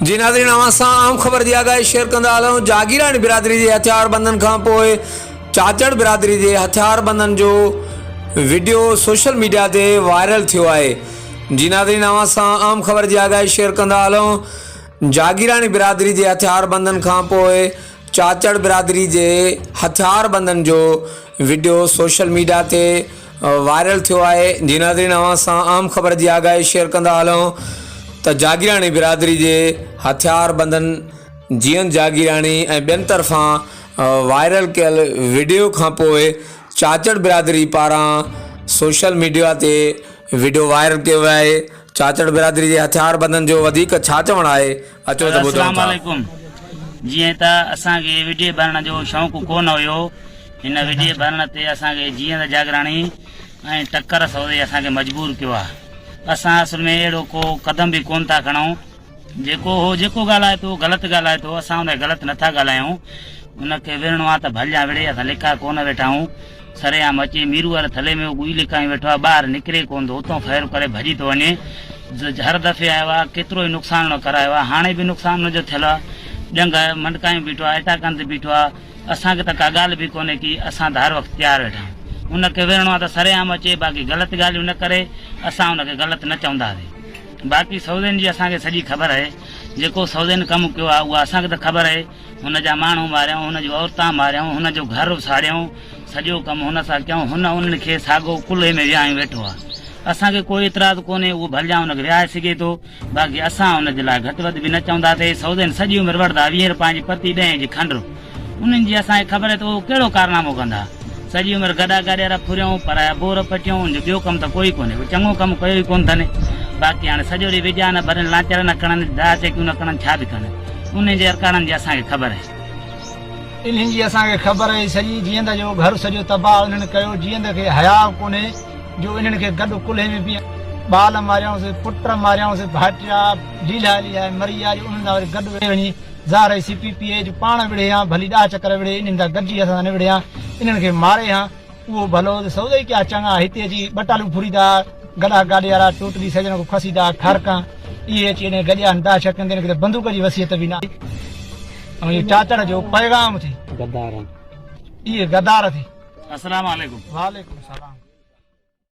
جي ناظرين اوهان سان اهم خبر جي آگاهي شيئر ڪندا هلون جاگيراڻي برادري جي هٿياربندن کان پوء چاچڙ برادري جي هٿياربندن جو وڊيو سوشل ميڊيا تي وائرل ٿيو آهي جي ناظرين اوهان سان اهم خبر جي آگاهي شيئر ڪندا هلون جاگيراڻي برادري جي هٿياربندن کان پوء چاچڙ برادري جي هٿياربندن جو وڊيو سوشل ميڊيا تي وائرل ٿيو آهي جي ناظرين اوهان سان اهم خبر جي آگاهي شيئر ڪندا هلون ته جاگيراڻي برادري جي هٿيار بندن جيئن جاگيراڻي ۽ ٻين طرفان وائرل ڪيل وڊيو کانپوء چاچڙ برادري پاران سوشل ميڊيا تي وڊيو وائرل ڪيو ويو آهي چاچڙ برادري جي هٿيار بندن جو وڌيڪ ڇا چوڻ آهي اچو ته ٻڌون السلام ٿا. عليڪم جيئن ته اسان کي وڊيو ڀرڻ جو شوق ڪونه هيو هن وڊيو ڀرڻ تي اسان کي جيئند جاگراڻي ۽ ٽڪر سودي اسان کي مجبور ڪيو آهي اسان اصل ۾ اهڙو ڪو قدم به ڪونه ٿا کڻون جيڪو هو جيڪو ڳالهائي ٿو غلط ڳالهائي ٿو اسان ان کي غلط نٿا ڳالهايون ان کي وڙهڻو آهي ته ڀل جا وڙهي اسان لڪا ڪونه ويٺا آهيون سرعام اچي ميرو واري ٿلهي ۾ اڳ ئي لڪايون ويٺو آهي، ٻاهر نڪري ڪونه ٿو، اتان فير ڪري ڀڄي ٿو وڃي. هر دفعي آيو آهي، ڪيترو ئي نقصان هن ڪرايو آهي، هاڻي به نقصان هن جو ٿيل آهي. ڄنگهه منڊڪايون بيٺو آهي، اٽاڪن تي بيٺو آهي. اسان کي ته ڪا ڳالهه به ڪونهي ڪي، اسان ته هر وقت تيار ويٺا آهيون. ان کي وڙهڻو آهي ته سرعام اچي، باقي غلط ڳالهيون نه ڪري، اسان ان کي غلط نه چونداسين. باقي سعودين جي اسان کي سڄي خبر آهي، جيڪو سعودين ڪم ڪيو آهي، اها اسان کي ته خبر آهي. هن جا ماڻهو ماريائون، هن جون عورتان ماريائون، هن جو گهر ساڙيائون، سڄو ڪم هن سان ڪيائون، هن انهن کي ساڳو ڪلهي ۾ ويهايون ويٺو آهي. اسان کي ڪو اعتراض ڪونهي، اهو ڀلجان ان کي ويهائي سگهي ٿو، باقي اسان ان جي لاء گهٽ وڌ به نه چونداسين. سودين سڄي عمر وڙهندا، ويهر پنهنجي پتي ڏهين جي کنڊ. انهن جي اسان کي خبر آهي ته اهو ڪهڙو ڪارنامو ڪندا. سڄي عمر گڏا گاڏيارا ڦريائون، پرايا ٻور پٽيائون، ان جو ٻيو ڪم ته ڪوئي ڪونهي، ڪو چڱو ڪم ڪيو ئي ڪونه اٿن. باقي هاڻي سڄو ڏينهن ويڄا نه ڀرين، لانچر نه کڻن، داهه چڪيون نه کڻن، ڇا به ڪن. انهن جي ارڪانن جي اسان کي خبر آهي. انهن جي اسان کي خبر آهي سڄي جيئند جو گهر سڄو تباهه انهن ڪيو جيئند کي حياء ڪونهي جو انهن کي گڏ ڪلهي ۾ پي ٻال ماريائونس پٽ ماريائونس ڀائٽيا ليلها ليلها مري ويا جو انهن سان وري گڏ وڃي ظاهر آهي سي پي پي اي جو پاڻ وڙهي هان ڀلي ڏاهه چڪر وڙهي انهن سان گڏجي اسان سان نه وڙهي هان انهن کي ماري هان اهو ڀلو ته سودئي ڪيا چڱا هتي اچي ٻٽالو ڦريندا گڏا گاڏيارا ٽوٽلي سڄڻ کان کسيندا کارڪان اهي اچي انهن گڏيا آهن داهه ڇڪندي انهن کي ته بندوق جي وصيت به نه آهي ۽ اهو چاچڙ جو پيغام ٿي اهي غدار ٿي. السلام عليڪم. وعليڪم السلام.